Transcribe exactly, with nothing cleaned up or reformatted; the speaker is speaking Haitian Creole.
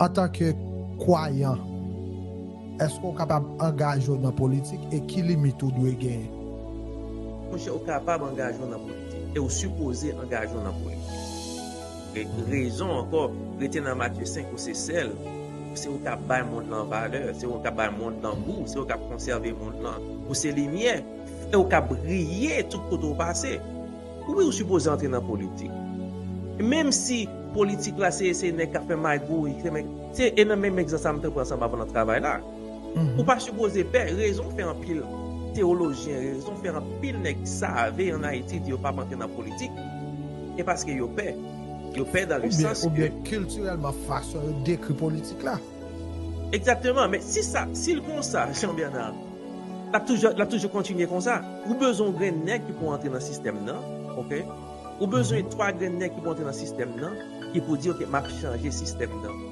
Antanke kwayan, èske w kapab angaje w nan politik e ki limit ou dwe genyen? Monchè, ou kapab angaje w nan politik e ou sipoze angaje w nan politik. Re- Rezon ankò, rete nan Matye senk ou se sèl, se ou k ap bay mond lan valè, se ou k ap bay mond lan gou, se ou k ap konsève mond lan, ou se limyè, e ou k ap briye tout kote ou pase. Wi, ou sipoze antre nan politik. Menm si politik la se se nèg k ap fè magouy, se nèg, se e nan menm egzanp sa m te pran ansanm avan nan travay la. Ou pa sipoze pè, rezon fè anpil teyolojyen, rezon fè anpil nèg save ann Ayiti di yo p ap antre nan politik, e paske yo pè. Yo pè dans le Oubyen, sens que oubyen kiltirèlman fason yo dekri politik la. Egzakteman, men si sa, si l konsa, Jean Bernard, l ap toujou, l ap toujou kontinye konsa. Ou bezwen yon grenn nèg ki pou antre nan sistèm nan, oke? Ou bezwen twa grenn nèg ki pou antre nan sistèm nan, ki pou di, oke, m ap chanje sistèm nan.